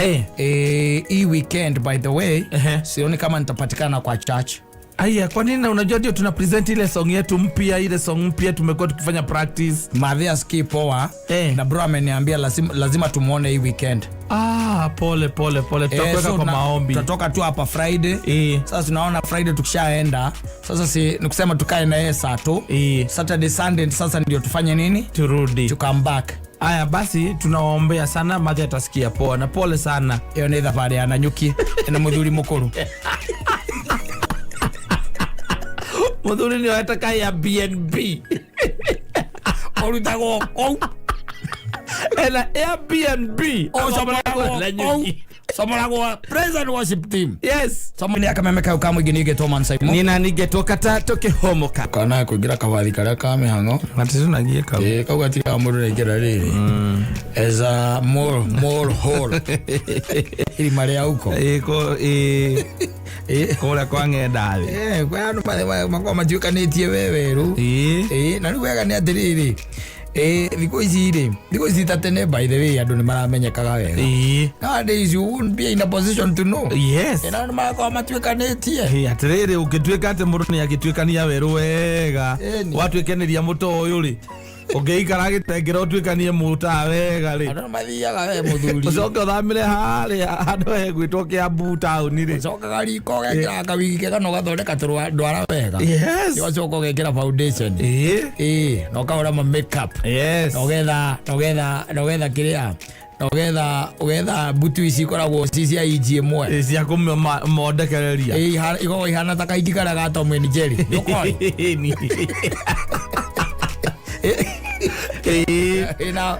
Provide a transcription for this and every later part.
Hii weekend, by the way, sioni kama nitapatikana kwa church. Aya, kwa nini? Na unajua ndio tuna present ile song yetu mpya, ile song mpya tumekuwa tukifanya practice. Madhi asikii poa na bro ameniambia lazima, lazima tumuone hii weekend. Ah, pole pole pole, tutakuweka So kwa maombi. Tutatoka tu hapa Friday. Sasa tunaona Friday tukishaenda sasa, si ni kusema tukae na yeye saa tu, Saturday, Sunday, sasa ndio tufanye nini? Turudi. To come back. Aya, basi tunawaombea sana, madhi atasikia poa na pole sana. Ĩyo nĩ thabarĩ ya Nanyuki na mũthuri mũkũrũ. Muthuri nĩ oete ya BNB. Ũrutagwo kũu. Ena Airbnb. Ũcomoragwo kũu. Nanyuki. Comoragwo praise and worship team. Somo nĩ akameme kau ka mũingĩ nĩgetwo Man Simon. Nina nigetwo kata tukihomoka. Kana kũingĩra kabathi karĩa ka mĩhang'o. Matitunagie kau. Ĩ, kau gatigaga mũndũ naingĩra rĩrĩ as a mole hole, irima rĩa uko. Ĩ, kũrĩa kwa ng'enda thĩ. Kwĩ andũ makoragwo matuĩkanĩtie we werũ. Ĩ, na rĩu wega nĩ atĩrĩrĩ, thikũ ici rĩ, thikũ ici ta tene, by the way, andũ nĩ maramenyekaga wega. Nowadays you won't be in a position to know. Na andũ marakorwo matuĩkanĩtie. Ĩ, atĩrĩrĩ, ũngĩtuĩka atĩ mũndũ nĩ agĩtuĩkania werũ wega, watuĩkanĩria mũtoo ũyũ rĩ, ũngĩikara gĩtengera ũtuĩkanie mũtaa wega rĩ, Andũ nĩ mathiaga we mũthuri. Ũcoke ũthamĩre harĩa handũ hegwĩtwo Kĩambu taũni rĩ. Ũcokaga riko ũgekĩra kawigi kega na ũgathondeka ndwara wega. Ũgacoka ũgekĩra foundation. Ĩ, na ũkahũra ma makeup. Na ũgetha kĩrĩa, na ũgetha mbutu ici ikoragwo ci cia inji 1. Ĩ, cia kũmondekereria. Ĩ, ikoragwo ihana ta kaingi karĩa ga Tom and Jerry. Nĩũkoĩ?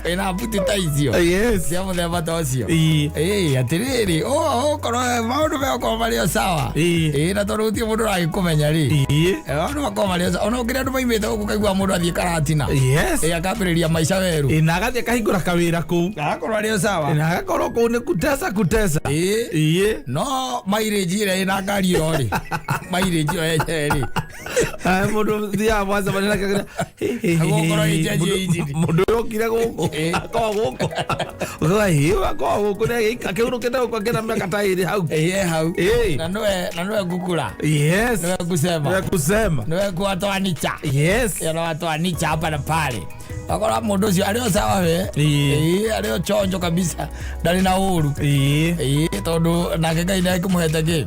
Ĩna mbutu ta icio cia mũthemba ta ũcio. Ĩ, atĩrĩrĩ, ũkorwo maũndũ megũkorwo marĩ o sawa. Ĩ, na tondũ gũtirĩ mũndũ ũragĩkũmenya rĩ, maũndũ makorwo marĩ o sawa, ona ũkĩrĩ andũ maimĩte gũkũ kaigua mũndũ athiĩ Karatina. Ĩ, akambĩrĩria maica werũ. Ĩ, na agathiĩ akahingũra kawĩra kũu. Agakorwo arĩ o sawa. Ĩ, na agakorwo kũu nĩ kutesa kutesa. No mileage ĩrĩa ĩna ngari ĩyo rĩ, mileage ĩyo yenyewe rĩ, Aya, mũndũ thiaga mwacemania nake Agũkorwo ĩnjenjie injini. Mũndũ ũyũ okire gũkũ, akorwo gũkũ. Ũkauga, "Ĩ, ũyũ akorwo gũkũ nĩ akĩhurũkĩte gũkũ akĩna mĩaka ta 2 hau." Ĩ, hau. Na nĩwe ngukura. Nĩwe kusema. Nĩwe kusema. Nĩwe kuwatoa nicha. Yana watoa nicha hapa na pale, wakora mũndũ ũcio arĩ o sawa we. Ĩ, arĩ o chonjo kabisa, ndarĩ na ũru. Ĩ, tondũ nake Ngai nĩ akĩmũhete kĩ?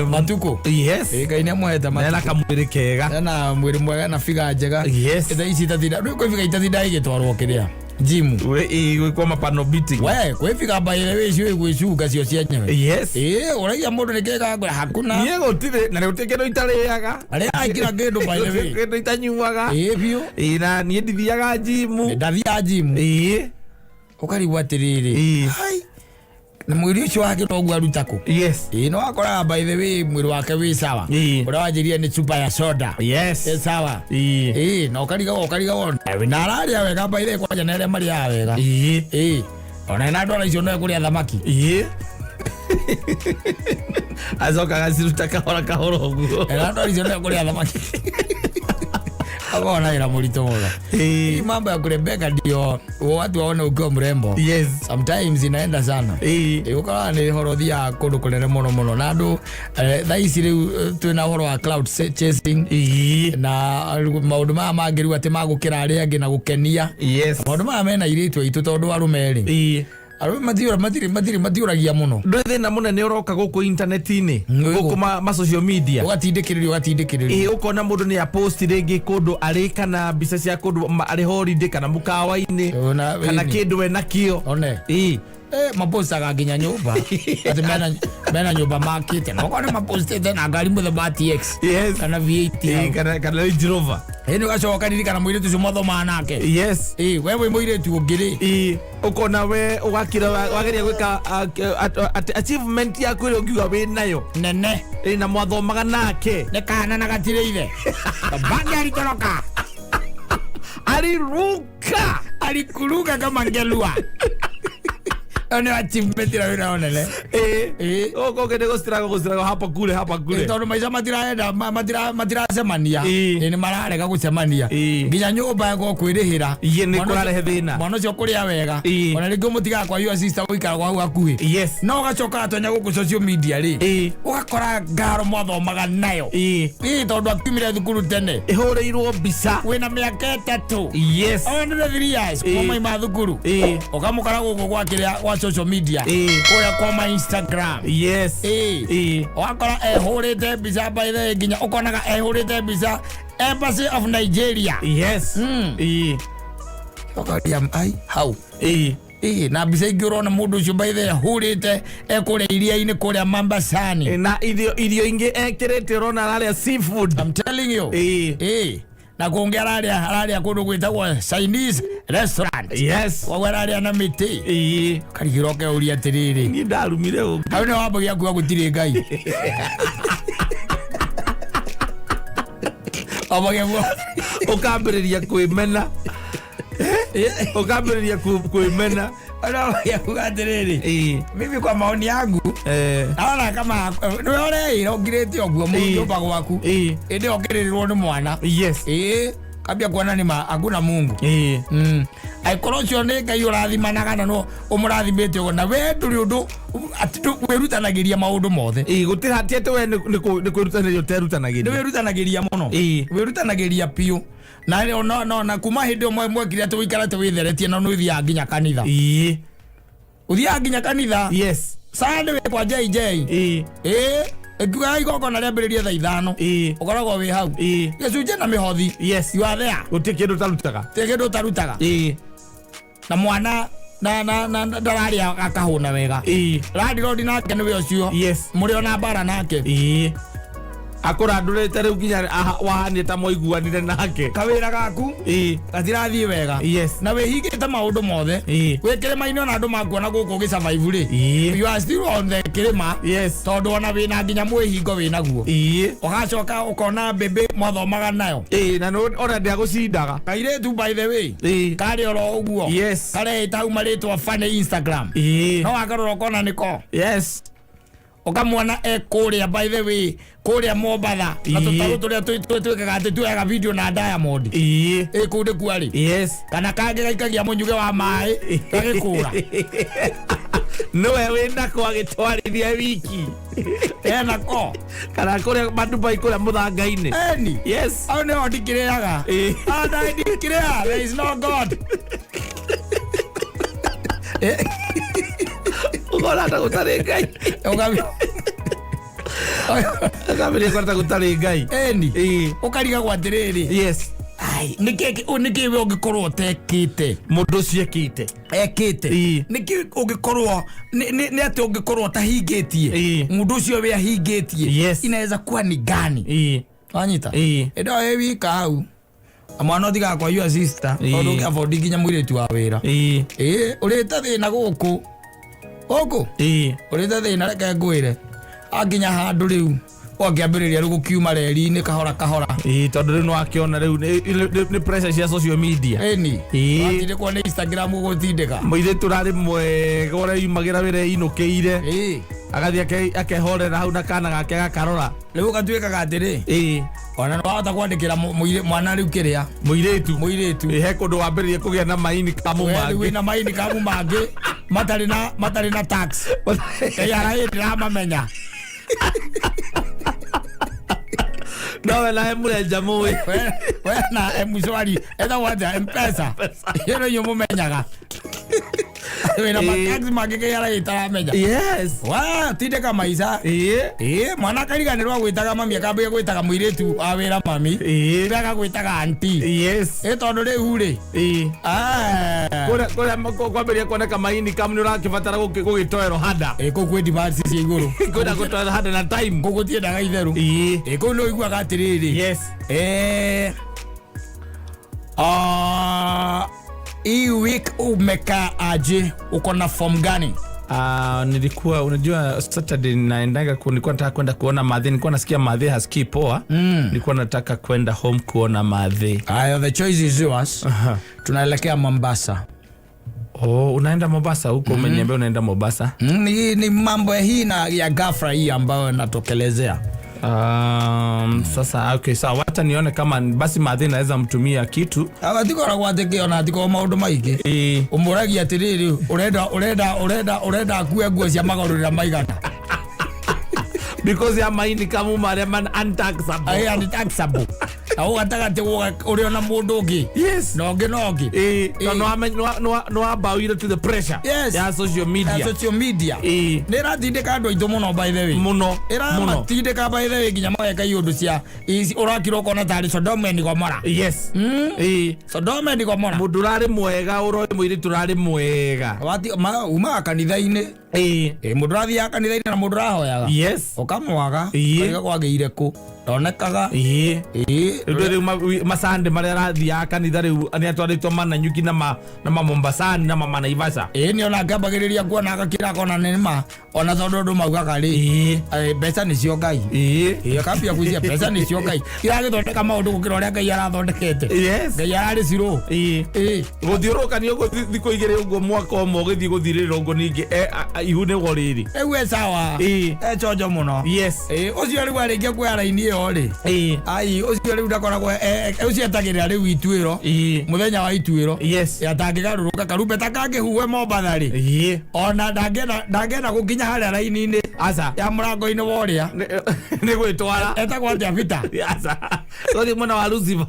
Matukũ. Ĩ, Ngai nĩ amũhete Nena matukũ. Kamwĩrĩ kega. Ena mwĩrĩ mwega na figa njega. Thaa ici itatinda rĩu, kwĩ figa itatinda igĩtwarwo kĩrĩa gym. Gwĩkwo mapano beating. We, kwĩ figa by the way ciũĩ gwĩcunga cio cienyewe. Ĩ, ũraiga mũndũ nĩ kĩga hakuna. Niĩ gũtirĩ na gũtirĩ kĩndũ itarĩaga. Arĩa aikira kĩndũ, by the way. Kĩndũ itanyuaga. Ĩ, biũ. Ĩ, na niĩ ndithiaga njimu. Ndathiaga gym. Ũkarigwo atĩrĩrĩ, hai, na mwĩrĩ ũcio wake noguo aruta kũ? Ĩ, no wakoraga, by the way, mwĩrĩ wake wĩ sawa. Ũrĩa wanjĩrire nĩ chupa ya soda. Ĩ, sawa. Ĩ, na ũkarigagwo na ararĩa wega, by the way, kwanja na arĩa marĩaga wega. Ĩ, ona ena ndwara icio no ekũrĩa thamaki. Acoka agaciruta kahora kahora ũguo. Ena ndwara icio no ekũrĩa thamaki, akorwo na wĩra mũritũ mũno. Hii mambo ya kurembeka ndio watu waone ukiwa mrembo, sometimes inaenda sana. Ĩ, ũkoraga nĩ ũhoro ũthiaga kũndũ kũnene mũno mũno na andũ, thaa ici rĩu, twĩna ũhoro wa cloud chasing na maũndũ maya mangĩ rĩu atĩ magũkĩra arĩa angĩ na gũkenia. Maũndũ maya mena airĩtu aitũ, tondũ arũme rĩ, arũme matiũragia mũno. Ndũĩ thĩna mũnene ũroka gũkũ intaneti-inĩ, gũkũ ma social media? Ũgatindĩkĩrĩrio, ũgatindĩkĩrĩrio. Ĩ, ũkona mũndũ nĩ apost rĩngĩ kũndũ arĩ, kana mbica cia kũndũ arĩ holiday kana mũkawa-inĩ, kana kĩndũ we nakĩo. One. Mapostaga nginya nyũmba, atĩ mena nyũmba makĩte, na okorwo nĩ mapostĩte na ngari mũthemba wa TX kana V8 hau. Kana Range Rover. Ĩ, nĩ ũgacoka ririkana mũirĩtu ũcio mwathomaga nake. Ĩ, we wĩ mũirĩtu ũngĩ rĩ. Ĩ, ũkona we ũgakira wageria gwĩka achievement yaku ĩrĩa ũngiuga wĩ nayo nene. Ĩ, na mwathomaga nake. Nĩ kana na gatirĩ ithe bangi alitoroka. Aliruka. Alikuruka kama ngelua. Ĩyo nĩ achievement ĩrĩa wĩnayo nene. Ĩĩ, gũkũ ũngĩ nĩ gũcirago gũcirago hapa kule hapa kule. Tondũ maica matiraenda matiracemania. Nĩ mararega gũcemania. Nginya nyũmba ĩgo kwĩrĩhĩra. Ĩĩ, nĩ kũrarehe thĩna. Mwana ũcio kũrĩa wega. Ona rĩngĩ ũmũtigaga kwa your sister ũikara hau hakuhĩ. Yes. No ũgacoka atonya gũkũ social media rĩ, ũgakora ngaro mwathomaga nayo. Ĩĩ, tondũ akiumire thukuru tene. Ĩhũrĩirwo mbica. Wĩna mĩaka 3. Yes. Onire 3 years kuma maima thukuru. Ũkamũkora gũkũ gwa kĩrĩa gwa social media. Kũrĩa kwa ma Instagram. Yes. Ũgakora ehũrĩte mbica by the way, nginya ũkonaga ehũrĩte mbica Embassy of Nigeria. Yes. Ũkaria ai hau. Na mbica ingĩ ũrona mũndũ ũcio by the way ahũrĩte ekũrĩa iria-inĩ kũrĩa Mombasani. Na irio ingĩ ekĩrĩte ũrona ararĩa seafood. I'm telling you. Na kũngĩ ararĩa kũndũ gwĩtagwo Chinese restaurant. Yes. Koguo ararĩa na mĩtĩ. Karigĩrwo ũkeuria atĩrĩrĩ. Niĩ ndarumire ũguo. Hau nĩ wambagia kuga gũtirĩ Ngai. Wambagia kuga. Ũkambĩrĩria kwĩmena. Ũkambĩrĩria kwĩmena. Wambagia kuga atĩrĩrĩ. Mimi kwa maoni yangu naona kama nĩwe ũreĩra ũngirĩte ũguo mũnyũmba gwaku. Ĩndĩ okĩrĩrĩrwo nĩ mwana. Yes. Kambia kuona nĩ ma hakuna Mungu. Angĩkorwo ũcio nĩ Ngai ũrathimanaga na no ũmũrathimĩte ũguo na we ndũrĩ ũndũ wĩrutanagĩria maũndũ mothe. Gũtirĩ hatia atĩ we nĩ kwĩrutanĩria ũterutanagĩria. Nĩ wĩrutanagĩria mũno. Wĩrutanagĩria biũ. Na no na kuma hĩndĩ ĩmwe mwekire atĩ ũikarĩte wĩtheretie na nĩ ũthiaga nginya kanitha. Ũthiaga nginya kanitha. Yes. Sunday wĩ kwa JJ. Ĩkiuga igongona rĩambĩrĩrie thaa 5. Ũkoragwo wĩ hau. Gĩcunjĩ na mĩhothi. Yes. You are there. Gũtirĩ kĩndũ ũtarutaga. Gũtirĩ kĩndũ ũtarutaga. Na mwana na ndararĩa akahũna wega. Landlord nake nĩwe ũcio. Yes. Mũrĩ ona mbara nake. Akũrandũrĩte rĩu nginya wahanie ta mwaiguanire nake. Kawĩra gaku gatirathiĩ wega. Yes. Na wĩhingĩte maũndũ mothe. Wĩ kĩrĩma-inĩ ona andũ makuona gũkũ ũgĩsurvive rĩ. You are still on the kĩrĩma. Yes. Tondũ ona wĩna nginya mwĩhingo wĩnaguo. Ũgacoka ũkona mbĩmbĩ mwathomaga nayo. Na ona ndĩagũcindaga. Kairĩtu by the way. Karĩ oro ũguo. Yes. Kareĩta hau marĩtwa funny Instagram. No wakarora ũkona nĩko. Yes. Ũkamwona e kũrĩa by the way kũrĩa Mombatha na tũtarũ tũrĩa twĩkaga atĩ tuoyaga video na Diamond. Kũu nĩkuo arĩ. Yes. Kana kangĩ gaikagia mũnyuge wa maĩ gagĩkũra. Nĩwe wĩnako agĩtwarithia wiki. Enako. Kana kũrĩa Madubai kũrĩa mũthanga-inĩ. Eni. Yes. Hau nĩho ndikĩrĩaga. And I declare there is no God. Ũkona ta gũtarĩ Ngai. Ũkambĩrĩria kuona ta gũtarĩ Ngai. Eni. Ũkarigagwo atĩrĩrĩ. Yes. Ai, nĩkĩ we ũngĩkorwo ũtekĩte? Mũndũ ũcio ekĩte. Ekĩte. Nĩkĩ ũngĩkorwo nĩ atĩ ũngĩkorwo ũtahingĩtie? Mũndũ ũcio we ahingĩtie. Yes. Inaweza kuwa ni gani? Wanyita? Ĩndĩ ĩyo wika hau. Mwana ũthigaga kwa your sister tondũ ũngĩ afford nginya mũirĩtu wa wĩra. Ũrĩte thĩna gũkũ. Gũkũ? Ũrĩte thĩna reke ngwĩre. Akinya handũ rĩu ũngĩambĩrĩria rĩu gũkiuma reri-inĩ kahora kahora. Tondũ rĩu nĩwakĩona rĩu nĩ pressure cia social media. Ĩni. Watindĩkwo nĩ Instagram gũgũtindĩka. Mũirĩtu ũrarĩ mwega ũreyumagĩra wĩra einũkĩire. Agathiĩ akehorera hau na kana gake gakarora. Rĩu ũgatuĩkaga atĩrĩ. Ona nĩ wahota kwandĩkĩra mwana rĩu kĩrĩa. Mũirĩtu. Mũirĩtu. He kũndũ wambĩrĩrie kũgĩa na maini kamu mangĩ. Wĩna maini kamu mangĩ matarĩ na tax. KRA ndĩramamenya. No we na mũrenja mũĩ. We na M-Shwari etagwo atĩa M-Pesa. Ĩyo nĩyo mũmenyaga. Wĩna matax mangĩ KRA ĩtaramenya. Yes. Wa tindĩka maica. Mwana akariganĩrwo agwĩtaga mami akambia gwĩtaga mũirĩtu wa wĩra mami. Agagwĩtaga auntie. Yes. Tondũ rĩu rĩ. Kũrĩa kwambĩrĩria kuoneka maini kamu nĩ ũrakĩbatara gũgĩtoerwo handa. Kũu kwĩ demands cia igũrũ. Kwĩna gũtoerwo handa na time. Kũu gũtiendaga itherũ. Kũu nĩ ũiguaga atĩrĩrĩ. Yes. Hii week umekaa aje? Uko na form gani? Nilikuwa unajua Saturday naendaga nilikuwa nataka kwenda kuona madhe, nilikuwa nasikia madhe hasikii poa. Nilikuwa nataka kwenda home kuona madhe. Ayo, the choice is yours. Tunaelekea Mombasa. Oh, unaenda Mombasa huko? Umeniambia unaenda Mombasa. Ni mambo ya hii na ya ghafla hii ambayo natokelezea. Sasa okay, sawa, wacha nione kama basi madhi naweza mtumia kitu. Gatikoragwo atä kä ona atikorwo maå ndå maingä. Ũmũragia atĩrĩrĩ, ũrenda akue nguo cia magarũrĩra maigana? Because ya maini kamu maria man untaxable. Aya nĩ taxable na å gatagatĩ ũrĩ ona mũndũ ũngĩ na ũngĩ na ũngĩ. No no no abawire to the pressure ya social media. Ya social media. Nĩ ĩratindĩka andũ aitũ mũno, by the way. Muno muno. Ĩramatindĩka, by the way, nginya mageka iũndũ cia ũrakira ũkona tarĩ Sodom and Gomora. Sodom and Gomora. Mundu urari mwega, uroi muiritu urari mwega. Umaga kanitha-inĩ. Mũndũ ũrathiaga kanitha-inĩ na mũndũ ũrahoyaga, ũkamwaga. Ũkaiga kwagĩire kũ ndonekaga. Rĩu macande marĩa arathiaga kanitha rĩu nĩ atwarĩtwo Mananyuki na ma na Mamombasani na Mamanaivasha. Ĩĩ, nĩ ona ngambagĩrĩria kuona agakira akona nĩ ma ona tondũ andũ maugaga rĩ, mbeca nĩcio Ngai. Ĩĩ, akambia gwĩcia mbeca nĩcio Ngai iragĩthondeka maũndũ gũkĩra ũrĩa Ngai arathondekete. Ngai ararĩ cirũ. Gũthiũrũrũkania ũguo thikũ 2 ũguo, mwaka ũmwe ũgĩthiĩ gũthirĩrĩra ũguo, ningĩ ihu nĩguo rĩrĩ. Rĩu e sawa. E chonjo mũno. Ĩĩ, ũcio rĩu arĩkia kuoya raini ĩyo rĩ, ai, ũcio rĩu ndakoragwo ũcio etagĩrĩra rĩu ituĩro, mũthenya wa ituĩro. Atangĩgarũrũka karumbeta kangĩhuhwe Mombatha rĩ, ona ndangĩenda gũkinya harĩa raini-inĩ Aca. ya mũrango-inĩ wa ũrĩa Nĩ gwĩtwara. Etagwo atĩa, Peter? Aca, tũthiĩ mwena wa Lucifer.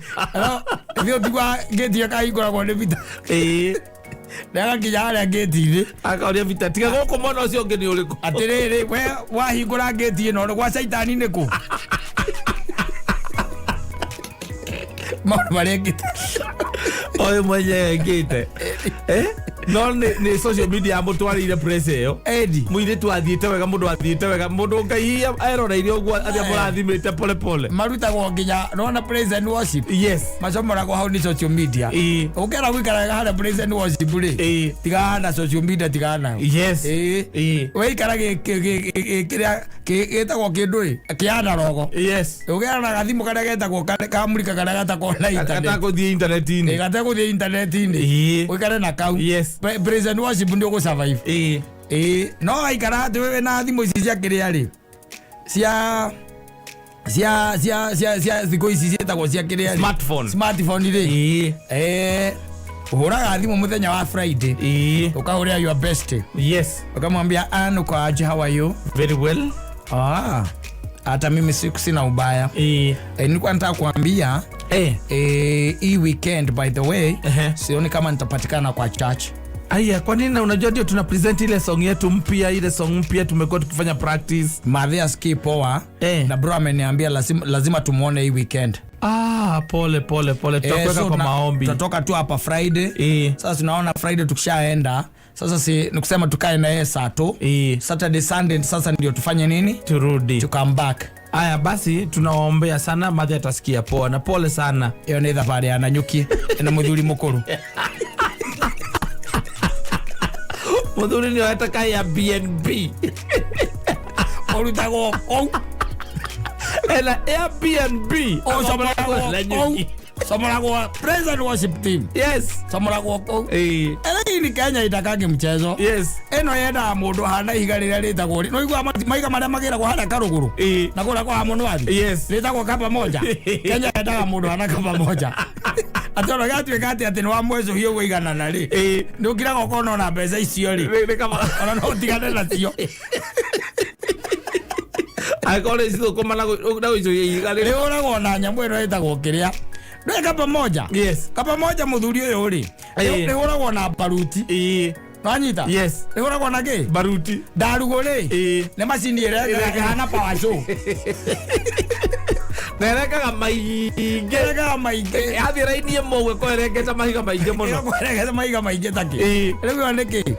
Ithuĩ ũtigwa ngĩti ĩyo kahingũragwo nĩ Peter. Nĩagakinya harĩa ngĩti-inĩ. Akaũria Peter, tiga gũkũ, mwena ũcio ũngĩ nĩ ũrĩkũ? Atĩrĩrĩ, we wahingũra ngĩti ĩno gwa caitani nĩ kũ maũndũ marĩa ngĩte. Ũyũ mwenyewe ngĩte. No nĩ social media yamũtwarĩire press ĩyo. Edi. Mũirĩtu athiĩte wega, mũndũ athiĩte wega, mũndũ Ngai eroreire ũguo arĩa mũrathimĩte pole pole. Marutagwo nginya nona praise and worship. Macomoragwo hau nĩ social media. Ũkĩenda gũikara wega harĩa praise and worship rĩ, tigana na social media, tigana nayo. Wĩikara kĩrĩa gĩtagwo kĩndũ ĩ kĩa analogo. Ũgĩra na gathimũ karĩa getagwo kamurika karĩa gatakwo na internet. Gatakũthiĩ internet-inĩ. Gategũthiĩ internet-inĩ. Ũikare na kau. Praise and worship nĩ ũgũ survive. Ĩĩ, no waikara atĩ wewe na thimũ ici cia kĩrĩa rĩ, cia thikũ ici ciĩtagwo cia kĩrĩa rĩ? Smartphone. Smartphone rĩ, ũhũraga thimũ mũthenya wa Friday, ũkahũrĩra your best, ukamwambia, "Ann, uko aje? How are you?" Very well. "Ah, hata mimi siku sina ubaya. Nilikuwa nataka kuambia, hii weekend, by the way, sioni kama nitapatikana kwa church." Aya, kwa nini? Na unajua ndio tuna present ile song yetu mpya, ile song mpya tumekuwa tukifanya practice. Madhe asikii poa na bro ameniambia lazima tumuone hii weekend. Ah, pole pole pole, tutakuweka So kwa maombi. Tutatoka tu hapa Friday. Sasa tunaona Friday tukishaenda sasa, si ni kusema tukae na yeye saa tu, Saturday, Sunday, sasa ndio tufanye nini? Turudi. To come back. Aya, basi tunawaombea sana, madhe atasikia poa na pole sana. Ĩyo nĩ thabarĩ ya Nanyuki na mũthuri mũkũrũ. Muthuri nĩ oete ka Airbnb. Ũrutagwo kũu. Ena Airbnb. Ũcomoragwo kũu. Nanyuki. Comoragwo praise and worship team. Comoragwo kũu. Lakini Kenya itakangi mchezo. Ĩno yendaga mũndũ hana ihiga rĩrĩa rĩtagwo, no igua maiga marĩa magĩragwo harĩa karũgũrũ na kũrĩa kwa Mũnwathi, rĩtagwo kaba moja. Kenya yendaga mũndũ hana kaba moja, atĩ ona gĩatuĩka atĩ nĩ wa mwecũhia ũguo iganana rĩ, nĩ ũkiraga ũkona ona mbeca icio rĩ, Nĩ kaba ona no ũtigane nacio. Angĩkorwo nĩ cithũkũma na gũicũhia ihiga rĩ. Rĩũragwo na nyamũ ĩno ĩtagwo kĩrĩa ndũĩ, kaba moja. Kaba moja, mũthuri ũyũ rĩ, rĩhũragwo na baruti. Nwanyita? Yes. Rĩhũragwo na kĩ? Baruti. Ndarugũ rĩ, nĩ macini ĩrĩa ĩhana power show. Na ĩrengaga maingĩ. Ĩrengaga maingĩ. Yathiĩ raini ĩmwe ũguo ĩkorwo ĩrengete mahiga maingĩ mũno. Ĩrekete mahiga maingĩ takĩ. Rĩu ĩyo nĩ kĩ?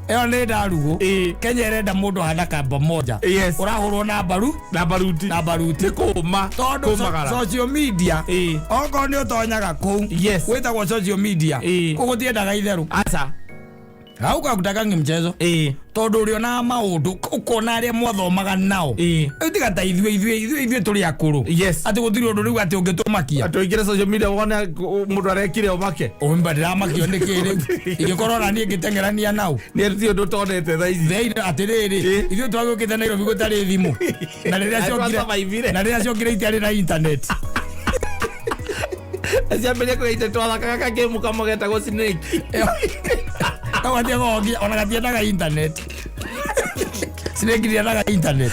Ĩyo nĩ ndarugũ. Kenya ĩrenda mũndũ hana kamba moja, ũrahũrwo na mbaru na baruti. Na baruti. Nĩ kũma. Tondũ kũmagara. Social media, okorwo nĩ ũtonyaga kũu, gwĩtagwo social media, kũu gũtiendaga itherũ. Aca. Hau gakutakangi mchezo. Tondu urionaga maundu ukona aria mwathomaga nao. Riu tiga ta ithuĩ tũrĩ akũrũ. Yes. Atĩ gũtirĩ ũndũ rĩu atĩ ũngĩtũmakia. Atĩ ũingĩre social media wone mũndũ arekire ũmake. Ũmba ndĩramakio nĩkĩ rĩu. Ingĩkorwo ona niĩ ngĩteng'erania nao. Nĩ ti ũndũ ũtonete thaa ici. Thĩinĩ atĩrĩrĩ, ithuĩ twagĩũkĩte Nairobi gũtarĩ thimũ. Na rĩrĩa ciokire Twasurvivire. na rĩrĩa ciokire itiarĩ na internet. Ciambĩrĩria kũgĩa ite twathakaga kagemu kamwe getagwo Snake. Kau gatiaga ona gatiendaga internet. Snake ndiendaga internet.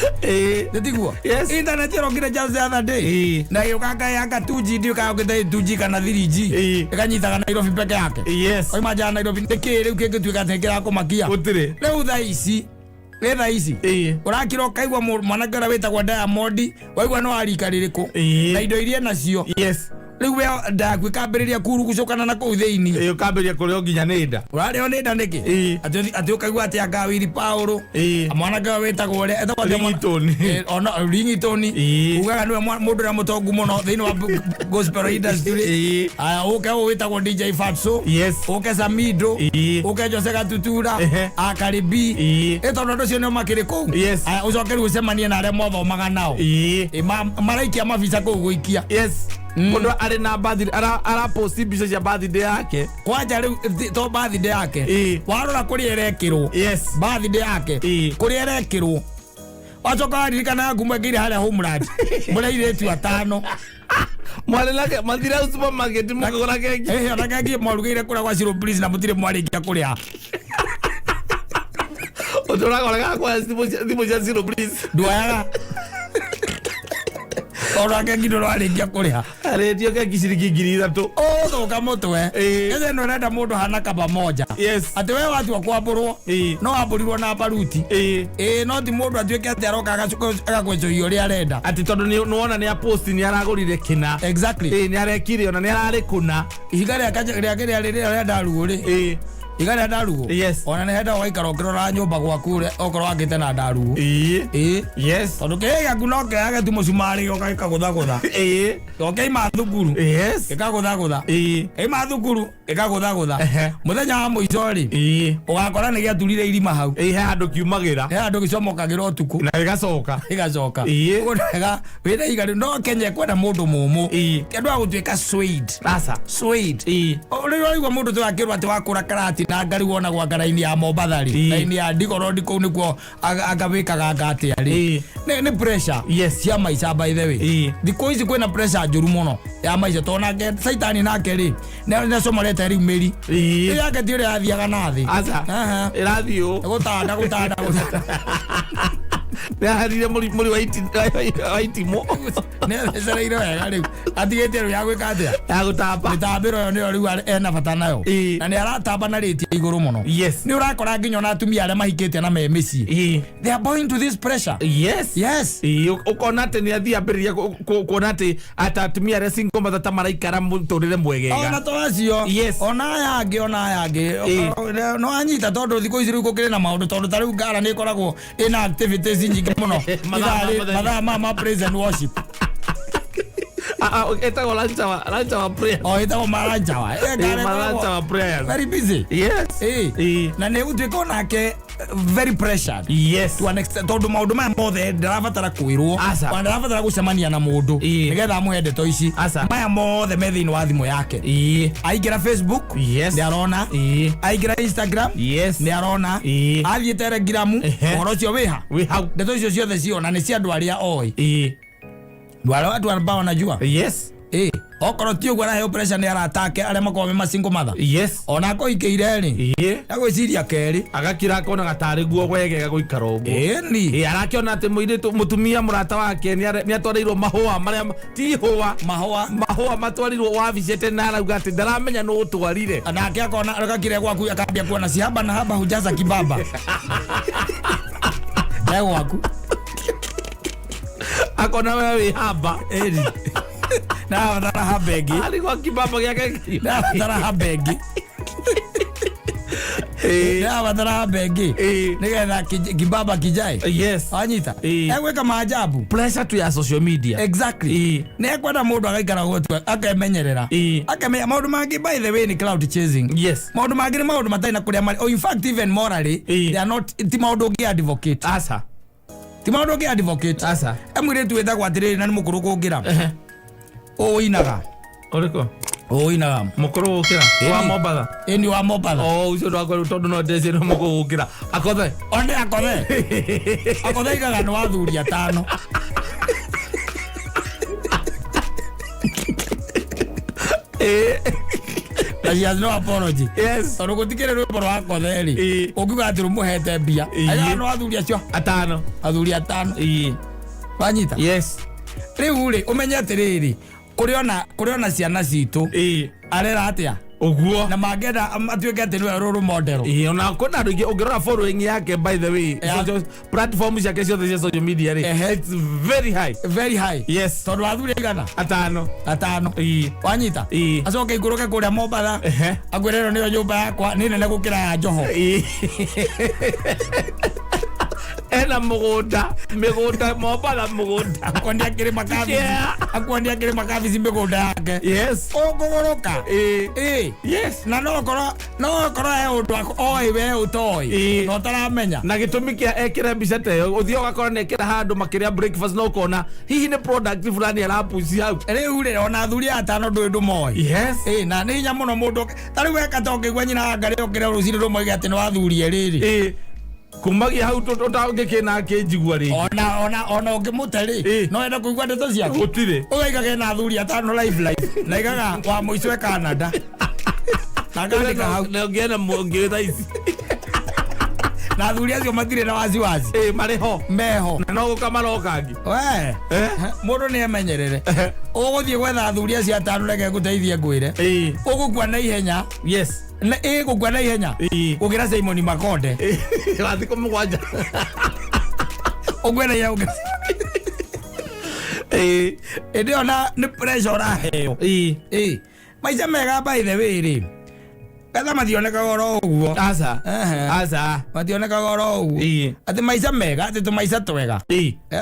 Nĩtiguo? Yes. Internet ĩrokire just the other day. Na ĩgĩũka yanga 2G ndiũ kana yũkĩte 2G kana 3G. Ĩkanyitaga Nairobi peke yake. Yes. Oima nja ya Nairobi nĩkĩ rĩu kĩngĩtuĩka atĩ nĩkĩrakũmakia? Gũtirĩ. Rĩu thaa ici, rĩ thaa ici. Ũrakira ũkaigua mwanake ũrĩa wĩtagwo Diamond, waigua nĩ wa rika rĩrĩkũ? Na indo iria nacio. Yes. Rĩu we nda yaku ĩkambĩrĩria kurugucũkana na kũu thĩinĩ. Ũkambĩrĩria kũrĩo nginya nĩ nda. Ũrarĩo nĩ nda nĩkĩ? Atĩ atĩ ũkaigua atĩ anga Willy Paul. Mwanake ũyũ wĩtagwo ũrĩa etagwo atĩa mwana- Ringtone. Ona Ringtone. Ugaga nĩwe mũndũ ũrĩa mũtongu mũno thĩinĩ wa gospel industry. Aya ũke ũyũ wĩtagwo DJ Fatso. Yes. Ũke Samido. Ũke Jose Gatutura. Akaribi. Ĩ tondũ andũ acio nĩo makĩrĩ kũu. Yes. Aya ũcoke rĩu ũcemanie na arĩa mwathomaga nao. Ĩ maraikia mabica kũu gũikia. Yes. Mũndũ arĩ na birthday araposti mbica cia birthday yake. Kwanja rĩu to birthday yake. Warora kũrĩa ĩrekĩrwo. Yes. Birthday yake. Kũrĩa ĩrekĩrwo. Wacoka waririkana yaku mwekĩire harĩa Homeland. Mũrĩ airĩtu atano. Mwarĩ nake mathire supermarket mũkĩgũra keki. Ona keki mwarugĩire kũrĩa gwa Zero Please na mũtirĩ mwarĩkia kũrĩa. Ũtũraga ũregaga kuoya thimũ cia Zero Please. Nduoyaga. Ona keki ndũrarĩkia kũrĩa. Arendio keki ciringi 3,000. Ũthũka mũtwe. Kenya ĩno ĩrenda mũndũ hana kaba moja. Yes. Atĩ we watua kwambũrwo. No wambũrirwo na baruti. No ti mũndũ atuĩke atĩ aroka agakwencohia ũrĩa arenda. Atĩ tondũ nĩwona nĩ aposti nĩ aragũrire kĩna. Exactly. Nĩ arekire ona nĩ ararĩ kũna. Ihiga rĩa kĩrĩa rĩrĩa rĩa ndaruũ rĩ. Ihiga rĩa ndaruũ. Yes. Ona nĩ henda ũgaikara ũkĩrora nyũmba gwaku ũrĩa okorwo wakĩte na ndaruũ. Yes. Tondũ kĩrĩa gĩaku no kĩage tu mũcumarĩ gĩoka gĩkagũthagũtha. To kĩaima thukuru. Yes. Gĩkagũthagũtha. Kĩaima thukuru gĩkagũthagũtha. Mũthenya wa mũico rĩ. Ũgakora nĩ gĩaturire irima hau. He handũ kiumagĩra. He handũ gĩcomokagĩra ũtukũ. Na gĩgacoka. Gĩgacoka. Ũguo nĩ wega wĩna ihiga rĩu no Kenya ĩkwenda mũndũ mũmũ. Ti andũ a gũtuĩka swayed. Aca. Swayed. Rĩrĩa ũraigua mũndũ tũrakĩrwo atĩ wakũra karati na ngari wonagwo anga raini ya Mombatha rĩ. Raini ya Ndigorodi kũu nĩkuo anga wĩkaga anga atĩa rĩ. Nĩ pressure. Yes. Cia maica by the way. Thikũ ici kwĩna pressure njũru mũno ya maica tondũ nake Saitani nake rĩ nĩacomorete rĩu mĩri. Ĩyo yake ti ũrĩa yathiaga na thĩ. Aca. Aha. Ĩrathiĩ ũũ. Gũtanda, gũtanda, gũtanda. Nĩaharire mũri wa itimũ. Nĩathecereire wega rĩu. Atigĩte rĩu ya gwĩka atĩa? Ya gũtamba. Mĩtambĩro ĩyo nĩyo rĩu ena bata nayo. Na nĩaratamba na rĩti ya igũrũ mũno. Yes. Nĩ ũrakora nginya ona atumia arĩa mahikĩte na me mĩciĩ. They are born to this pressure. Yes. Yes. Ũkona atĩ nĩ athiĩ ambĩrĩria kuona atĩ ata atumia arĩa single mother ta maraikara mũtũrĩre mwegega. Ona to acio. Yes. Ona aya angĩ, ona aya angĩ. No anyita tondũ thikũ ici rĩu gũkĩrĩ na maũndũ tondũ ta rĩu ngara nĩ ĩkoragwo ĩna activities nyingĩ mũno. Mathaa ma mũthenya. Mathaa ma praise and worship. Ĩtagwo lunch hour, lunch hour prayer. O, ĩtagwo ma lunch hour. Ngara Ma lunch ĩkoragwo hour prayers. very busy. Yes. Na nĩ gũtuĩka onake very pressured. Yes. To an extent, tondũ maũndũ maya mothe ndarabatara kwĩrwo. Aca. Ona ndarabatara gũcemania na mũndũ. Nĩgetha amũhe ndeto ici. Aca. Maya mothe me thĩinĩ wa thimũ yake. Aingĩra Facebook. Yes. Nĩ arona. Aingĩra Instagram. Yes. Nĩ arona. Athiĩ Telegram. Ũhoro ũcio wĩha. Wĩ hau. Ndeto icio ciothe ciona nĩ cia andũ arĩa oĩ. Wale watu ambao wanajua. Yes. Okorwo ti ũguo araheo pressure nĩ arata ake arĩa makoragwo me ma single mother. Yes. Ona akũhikĩire rĩ. Agwĩciria kerĩ. Agakira akona gatarĩ guo wegega gũikara ũguo. Ĩni. Arakĩona atĩ mũirĩtu mũtumia mũrata wake nĩ atwarĩirwo mahũa marĩa ti ihũa. Mahũa. Mahũa matwarirwo wabici atĩ na arauga atĩ ndaramenya nũ ũtwarire. Nake akona agakire gwaku akambia kuona si haba na haba hujaza kibaba. E gwaku. Akona we wĩ haba. Ĩni. Na abatara haba ĩngĩ. Arĩ gwa kibaba gĩake. Na abatara haba ĩngĩ. Ndĩrabatara bengi nĩgetha kibaba kijae. Wanyita? Egwĩka maajabu. Pressure tu ya social media. Exactly. Nĩ ekwenda mũndũ agaikara gũtua akemenyerera, akamenya maũndũ mangĩ. By the way, nĩ clout chasing. Maũndũ mangĩ nĩ maũndũ matarĩ na kũrĩa marĩ. Oh, in fact, even morally they are not, ti maũndũ ũngĩ advocate. Aca. Ti maũndũ ũngĩ advocate. Aca. E mũirĩtu wĩtagwo atĩrĩrĩ na nĩ mũkũrũ kũngĩra, ũinaga. Ũrĩkũ? Ũinaga. Mũkũrũ gũkĩra wa Mombatha? Ĩni, wa Mombatha. O ũcio ndwakorwo tondũ no ndeci nĩ mũkũrũ gũkĩra akothe. One akothe, akothe igaga nĩ wathuri atano. Na she has no apology. Tondũ gũtikĩrĩ rwĩmbo rwa akothe rĩ ũngiuga atĩ rũmũhete mbia. Aigaga nĩ wathuri acio atano. Athuri atano. Wanyita? Yes. Rĩu rĩ, ũmenye atĩrĩrĩ, kũrĩ ona ciana citũ arera atĩa Ũguo. Na mangĩenda atuĩke atĩ nĩwe role model. Ĩĩ, ona kwĩna andũ aingĩ ũngĩrora following yake, by the way, social platform ciake ciothe cia social media rĩ, it's very high. Very high. Tondũ athuri aigana? Atano. Atano. Wanyita? Ĩĩ. Acoke ikũrũke kũrĩa Mombatha, akwĩre ĩno nĩyo nyũmba yakwa, nĩ nene gũkĩra ya Njoho. Ena mũgũnda, mĩgũnda Mombatha, mũgũnda. Akuonia kĩrĩma kabici. Akuonia kĩrĩma kabici, mĩgũnda yake. Ũkũgũrũka. Ĩĩ. Na no okorwo he ũndũ oĩ we ũtoĩ na ũtaramenya. Na gĩtũmi kĩa ekĩre mbica ta ĩyo, ũthiĩ ũgakora nĩ ekĩra handũ makĩrĩa breakfast na ũkona hihi nĩ product fulani arapuci hau. Rĩu rĩ, ona athuri aya atano ndũĩ ndũmoĩ. Ĩĩ, na nĩ hinya mũno mũndũ ta rĩu weka ta ũngĩigua nyina wa ngarĩ okĩre rũcinĩ rũmoige atĩ nĩ wathurie rĩrĩ. Ĩĩ, kumagia hau ũtangĩkĩna kĩnjigua rĩngĩ. Ona ũngĩmũte rĩ, no ende kũigua ndeto ciake. Gũtirĩ. Ũgaigage na athuri atano live live na igaga wa mũico e Canada na ngandĩka hau. Na ũngĩenda mũngĩ thaa ici. Na athuri acio matirĩ na wasiwasi. Ĩĩ, marĩ ho. Meho. Na no gũka maroka angĩ. We mũndũ nĩ emenyerere, ũgũthiĩ gwetha athuri acio atano, reke ngũteithie ngwĩre, ũgũkua na ihenya. Na ĩgũkua na ihenya gũkĩra Simon Makonde. Wa thikũ 7. Ũkue na ihenya gũkĩra ĩndĩ ĩyo na nĩ pressure ũraheo. Ĩĩ, maica mega, by the way rĩ, getha mationekaga oro ũguo. Aca. Ehe. Aca. Mationekaga oro ũguo atĩ maica mega, atĩ tũmaica twega.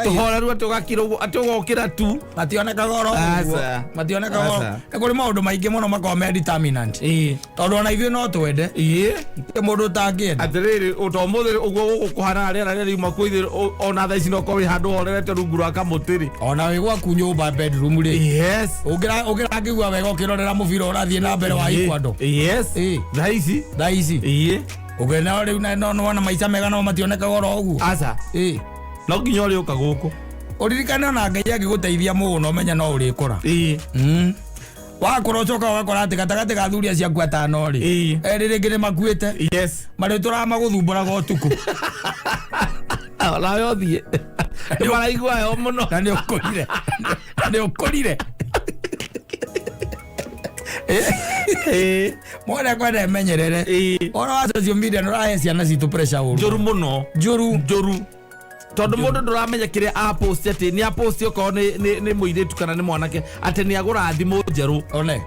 Tũhoreru atĩ ũgakira ũguo, atĩ ũgokĩra tu. Mationekaga oro ũguo. Aca. Mationekaga oro. Aca. Nĩ kũrĩ maũndũ maingĩ mũno makoragwo me determinant, tondũ ona ithuĩ no twende. Ti mũndũ ũtangĩenda. Atĩrĩrĩ, ũta ũmũthĩ ũguo gũkũ kũhana rĩera rĩrĩa riuma kwĩ ithuĩ, ona thaa ici no ũkorwo wĩ handũ horerete rungu rwa kamũtĩ rĩ. Ona wĩ gwaku nyũmba bedroom rĩ, ũngĩrakĩigua wega ũkĩrorera mũbira ũrathiĩ na mbere wa Ecuador. Thaa ici. Thaa ici ũngĩona rĩu na no nĩwona maica mega no mationekaga oro ũguo. Aca. No nginya ũrĩũka gũkũ. Ũririkane ona Ngai angĩgũteithia mũno, ũmenye no ũrĩkũra. Wakũra ũcoka ũgakora atĩ gatagatĩ ga athuri acio aku atano rĩ, erĩ rĩngĩ nĩ makuĩte, marĩ tũraga magũthumbũraga ũtukũ. Nawe ũthiĩ nĩ maraigua heho mũno. Na nĩ ũkũrire, na nĩ ũkũrire. Mwana kwenda emenyerere. Ũhoro wa social media nĩ ũrahe ciana citũ pressure ũru. Njũru mũno. Njũru. Njũru, tondũ mũndũ ndũramenya kĩrĩa apost, atĩ nĩ apost okorwo nĩ mũirĩtu kana nĩ mwanake, atĩ nĩ agũra thimũ njerũ one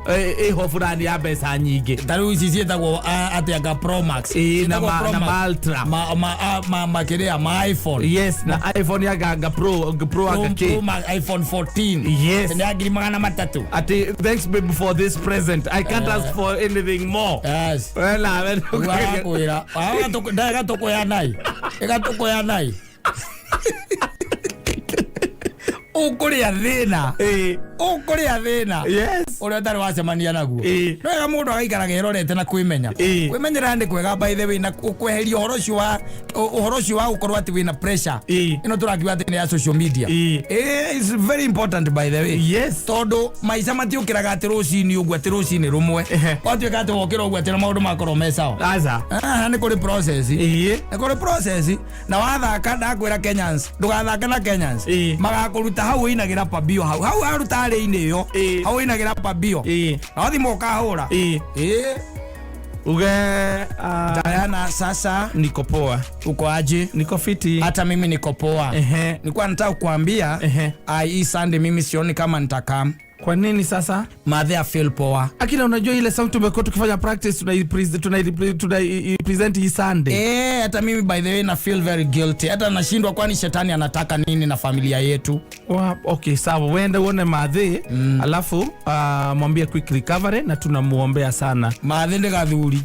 ĩho fulani ya mbeca nyingĩ. Ta rĩu ici ciĩtagwo atĩ anga Pro Max. Na Ciĩtagwo na Pro Max. ma Ultra. Ma kĩrĩa ma iPhone. Yes, na iPhone ya ganga Pro anga Pro, K. Pro Max, iPhone 14. Nĩ ya 300,000. Atĩ "Thanks babe for this present, I can't ask for anything more." We nawe. Ũguo arakwĩra ĩgatũkũya nai, ĩgatũkũya nai, ũkũrĩa thĩna, ũkũrĩa thĩna ũrĩa ũtarĩ wacemania naguo. No wega mũndũ agaikaraga erorete na kwĩmenya. Kwĩmenyerera nĩ kwega, by the way, na kweheria ũhoro ũcio wa gũkorwo atĩ wĩna pressure ĩno tũrakiuga atĩ nĩ ya social media. It's very important, by the way, tondũ maica matiũkĩraga atĩ rũcinĩ ũguo, atĩ rũcinĩ rũmwe watuĩka atĩ wokĩra ũguo atĩ na maũndũ makorwo me sawa. Aca. Ah, nĩ kũrĩ process. Nĩ kũrĩ process na wathaka, ndakwĩra Kenyans, ndũgathake na Kenyans. Magakũruta hau ũinagĩra pabio, hau hau aruta arĩ-inĩ ĩyo. Hau ũinagĩra pabio na wathimũ ũkahũra. Uge Diana, sasa niko poa. Uko aje? Niko fiti. Hata mimi niko poa. Nilikuwa nataka kukuambia, hii Sunday mimi sioni kama nitakam. Kwa nini sasa? Mathe afeel poa. Akina, unajua ile song tumekuwa tukifanya practice, tunai present hii Sunday. Eh, hata mimi, by the way, na feel very guilty. Hata nashindwa, kwani shetani anataka nini na familia yetu? Okay, sawa, wende uone madhe, alafu mwambie quick recovery na tunamuombea sana. Mathe nĩ gathuri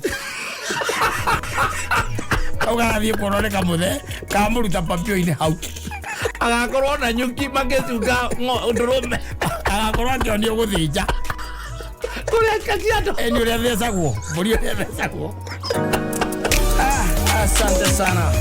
kau garathiĩ kuonwo nĩ kamũthe kamũruta papio-inĩ hau. Agakorwo na nyuki magĩcunga ndũrũme. Agakorwo akĩonio gũthĩnja. Kũrĩa Kajiado. Nĩ ũrĩa thecagwo mbũri, ũrĩa thecagwo. Ah, asante sana.